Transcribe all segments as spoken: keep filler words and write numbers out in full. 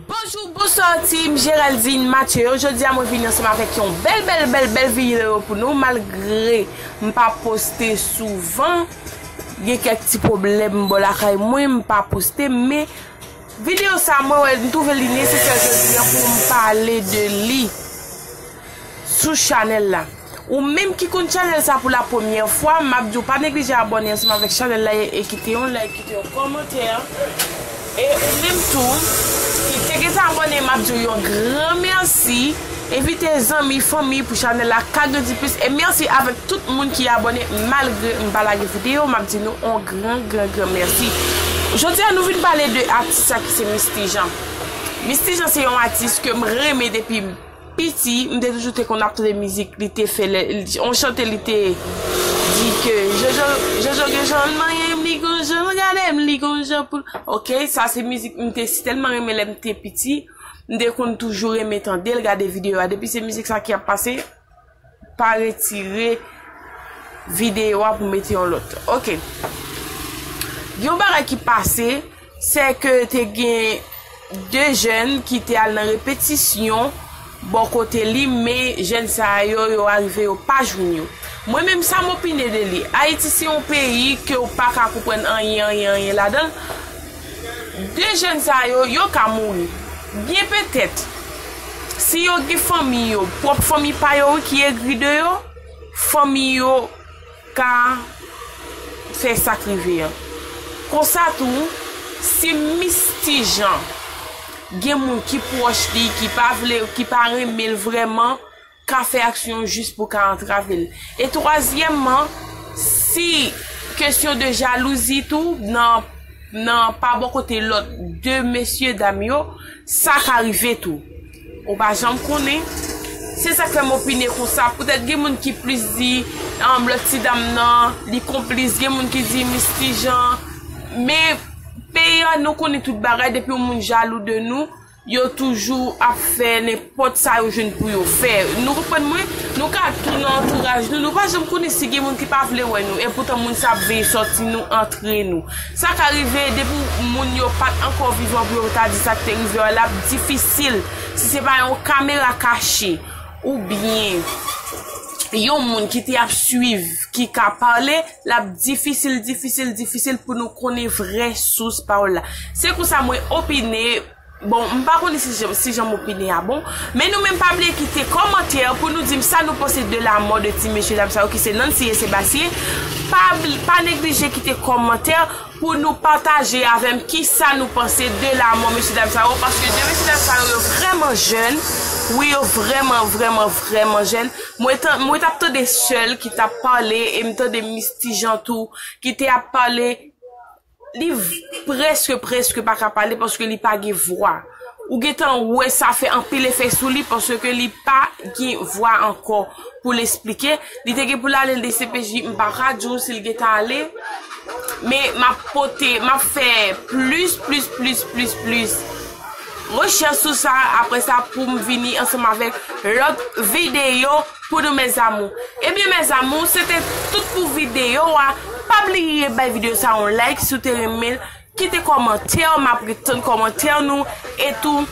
Bonjou, bonswa, team Geraldine Mathieu. Jodi a mwen vini ansanm avèk yon bèl, bèl, bèl, bèl videyo pou nou. Malgre m pa poste souvan, gen kèk ti pwoblèm bò lakay mwen, m pa poste, men videyo sa mwen wè, m twouve li nesesè jodi a pou m pale de li sou chanèl la. Ou menm ki konn chanèl sa pou la premyè fwa, m ap di w pa neglije abòne ansanm avèk chanèl la e, e kite yon like, kite yon kòmantè. E ou menm tou, ki te gentan abòne, m ap di w yon gran mèsi. Envite zanmi, fanmi pou chanèl la ka grandi plis. E mèsi avèk tout moun ki abòne malgre m pa lage videyo, m ap di nou yon gran, gran, gran mèsi. Jodi a nou vin pale de atis sa ki se Misty Jean. Misty Jean se yon atis ke m renmen depi m piti, m te toujou te konn ap tande mizik li te fè lè, on chante li te di ke Jojo, Jojo gen jan l manyen m, li gon jan l gade m, li gon jan pou l. Ok, sa se mizik m te si tèlman renmen lè m te piti. M te konn toujou renmen tande l, gade videyo a. Depi se mizik sa ki ap pase, pa retire videyo a pou mete yon lòt. Ok. Gen yon bagay ki pase, se ke te gen de jèn ki te al nan repetisyon bò kote li, men jèn sa yo, yo arive, yo pa jwenn yo. Mwen menm, sa m opine de li. Ayiti se yon peyi ke w pa ka konprann anyen, anyen, anyen ladan l. De jèn sa yo, yo ka mouri. Byen petèt, si yo gen fanmi yo, pwòp fanmi pa yo wi ki egri de yo, fanmi yo ka fè sa k rive an. Konsa tou, si Misty Jean gen moun ki pwòch li, ki pa vle, ki pa renmen l vrèman, ka fè aksyon jis pou ka antrave l. E twazyèmman, si kesyon de jalouzi tou, nan, nan pa bò kote lòt de mesye dam yo, sa ka rive tou. Ou pa janm konnen. Se sa k fè m opine konsa. Poutèt gen moun ki plis di, um, lòt ti dam nan, li konplis. Gen moun ki di Misty Jean. Men, peyi an, nou konnen tout bagay. Depi yon moun jalou de nou, yo toujou ap fè nenpòt sa yo jwenn pou yo fè. Nou konprann mwen? Nou ka tou nan antouraj nou, nou pa janm konnen si gen moun ki pa vle wè nou, e poutan moun sa ap veye sòti nou, antre nou. Sa ka rive, depi moun yo pa t ankò vivan pou yo ta di sa k te rive a, l ap difisil. Si se pa yon kamera kache, oubyen yon moun ki te ap swiv, ki ka pale, l ap difisil, difisil, difisil pou nou konnen vrè sous pawòl la. Se konsa mwen opine. Bon, m pa konnen si jan, si jan m opine a bon. Men nou menm pa bliye kite kòmantè pou nou di m sa nou panse de lamò de ti mesye dam sa yo ki se Nancy e Sébastien. Pa bl-, pa neglije kite kòmantè pou nou pataje avè m kisa nou panse de lamò mesye dam sa yo, paske de mesye dam sa yo, yo vrèman jèn. Wi, yo vrèman, vrèman, vrèman jèn. Mwen tan-, mwen t ap tande sè l ki t ap pale, e m tande Misty Jean tou ki te ap pale. Li v-, prèske, prèske pa ka pale paske li pa gen vwa. Ou gentan wè sa fè anpil efè sou li paske li pa gen vwa ankò pou l esplike. Li te gen pou l ale nan D C P J, m pa ka di w si l gentan ale. Men m ap pote, m ap fè plis, plis, plis, plis, plis rechèch sou sa, apre sa pou m vini ansanm avèk lòt videyo pou nou, mes amours. Ebyen, mes amours, se te tout pou videyo a. Pa bliye bay videyo sa yon like si w te renmen l. Kite kòmantè, m ap ret tann kòmantè nou. E tou,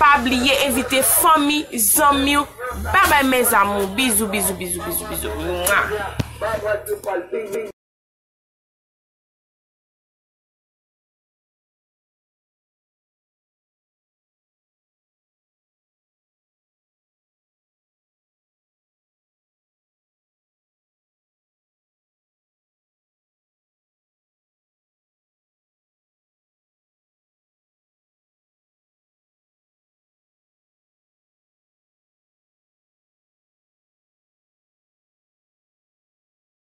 pa bliye envite fanmi, zanmi w. Babay, mes amours. Bizou, bizou, bizou, bizou, bizou. Mwa.